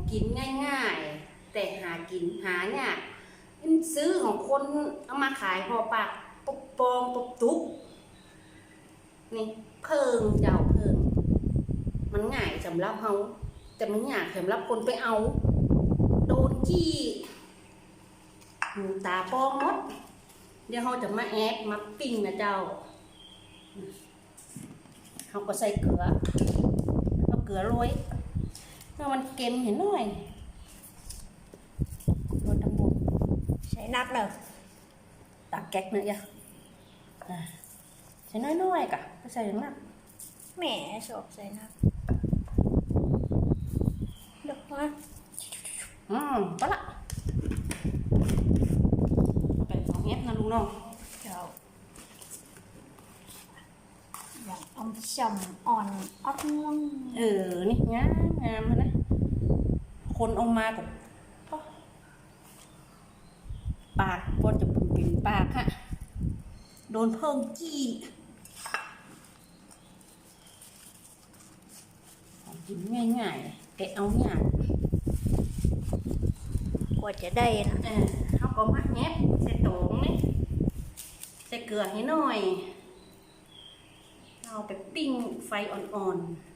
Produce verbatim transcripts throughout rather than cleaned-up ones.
กิ๋นง่ายๆ แต่หากิ๋นหายาก ซื้อของคนเอามาขายผ่อปากปกปองปกตุ๊ก นี่เผิ้งเจ้าเผิ้ง มันง่ายสำหรับเฮา แต่มันยากสำหรับคนไปเอา โดนจี้ หูต๋าปองหมด เดี๋ยวเฮาจะมาแอบมาปิ้งนะเจ้า เฮาก็ใส่เกลือ เอาเกลือโรย เพื่อมันเค็มหน่อย โรยตังบน ใส่นักเน่อ ต๋าแก๊กเน่อยอะ อ่า ใส่น้อยๆ ก่ะ บ่ใส่นัก แหม ชอบใส่นัก เดี๋ยวนะ อืม ปะละ เอาไปสองเฮ็ดนะลุงเนาะ เจ้า อย่างอมส้มอ่อนออกม่วง เออ นี่งามงามนะ คนเอามากับ ปากก็จะเป็นปากฮะ โดนเผิ้งจี้ ของกิ๋นง่ายๆ แต่เอายาก กว่าจะได้นะ เออ เฮาก็มาแอบใส่ต๋องนี่ ใส่เกลือให้หน่อย เอาไปปิ้งไฟอ่อนๆ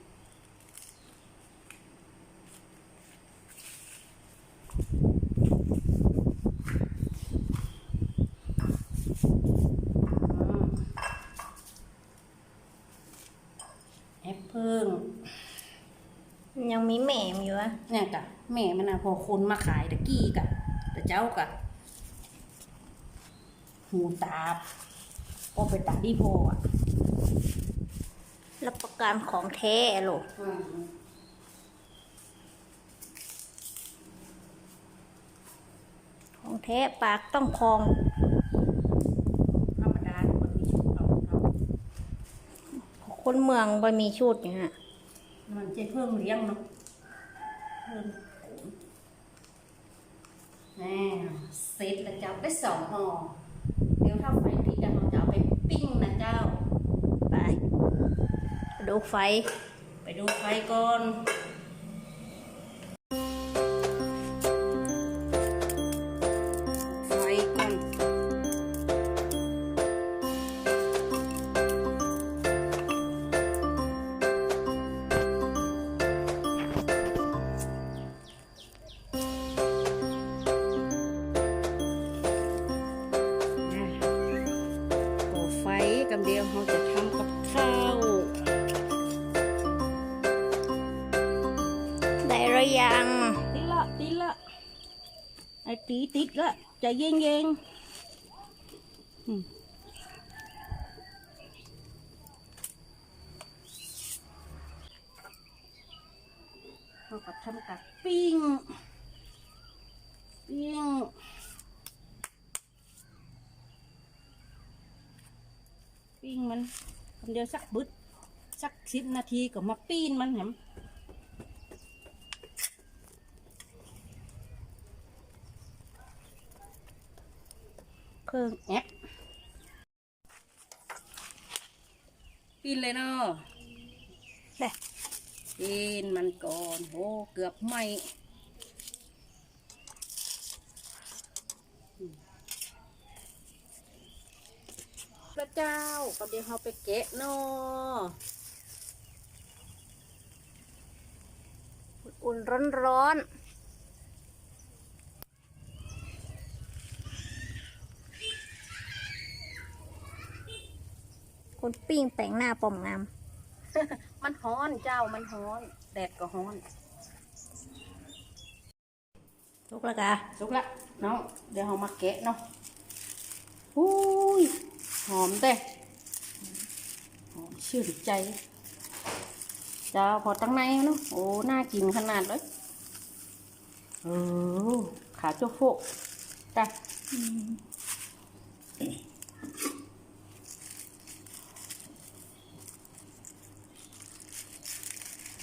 อืม แอบเผิ้ง ยังมีแม่มันอยู่อะ เนี่ยก่ะ แม่มันนะ ผ่อคนมาขายตะกี้ก่ะ ตะเจ๊าก่ะ หูต๋า ก็ไปต๋าดีผ่ออะ รับประกันของแท้ลูก อืม ของแท้ปากต้องผ่อง ธรรมดา คนมีชุดเอา คนเมืองบ่มีชุดเนี่ยฮะ มันใจ้เผิ้งเลี้ยงเนาะ เผิ้ง แหม เสร็จแล้วเจ้า ได้สองห่อ เดี๋ยวถ้าไฟติดเดี๋ยวเฮาจะเอาไปปิ้งนะเจ้า ไป ดูไฟ ไปดูไฟก่อน ไฟก่อน ก่อไฟกำเดียว เฮาจะทำกับข้าว ได้หรือยัง ติดละ ติดละ ไอ้ปี๋ติดละ ใจ๋เย็นๆ อืม เฮาก็ทำกับปิ้ง ปิ้ง ปิ้งมัน กำเดียวสักบึด สักสิบนาทีก็มาปิ้งมันแหม เผิ้งแอบ ปิ้งเลยเนาะ เด้ ปิ้งมันก่อน โห เกือบไหม้ พระเจ้า ก็เดี๋ยวเฮาไปแกะเนาะ อุ่นๆ ร้อนๆ คนปิ้งแป๋งหน้าป้อมงาม มันฮ้อนเจ้า มันฮ้อน แดดก็ฮ้อน สุกแล้วกะ สุกละเนาะ เดี๋ยวเฮามาแกะเนาะ อุ้ย หอมแต๊ หอมชื่นใจ๋ เจ้า ผ่อตังในเนาะ โอ้ น่ากิ๋นขนาดเลย เออ ขาวโจ๊ะโฟะ จ้ะ อืม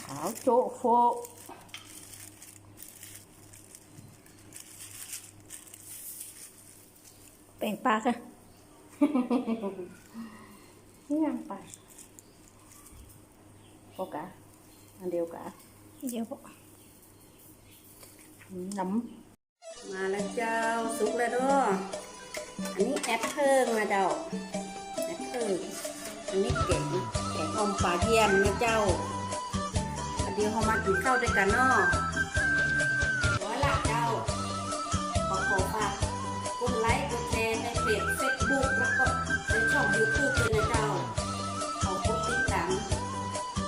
ขาวโจ๊ะโฟะ แป๋งปากอะ เนี่ยไป โฟกัส อันเดียวกะ เดี๋ยว เดี๋ยว อืม น้ำ มาแล้วเจ้า สุกแล้วเนาะ อันนี้แอดเผิงนะเจ้า แอดเผิง อันนี้แก๋ง แก๋งอ่อมป๋าเยี่ยนนะเจ้า อันเดียวเฮามากิ๋นข้าวตวยกั๋นเนาะ ร้อยละเจ้า ขอ ขอฝากกดไลก์ กดแชร์ในเพจเฟซบุ๊ก แล้วก็ในช่องยูทูบตวยนะเจ้า ขอกดติดต๋าม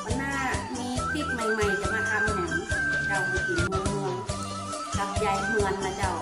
วันหน้ามีคลิปใหม่ๆ จะมาทำอย่างเจ้า ก๋วยเตี๋ยวเมือง กับยายเฮือนนะเจ้า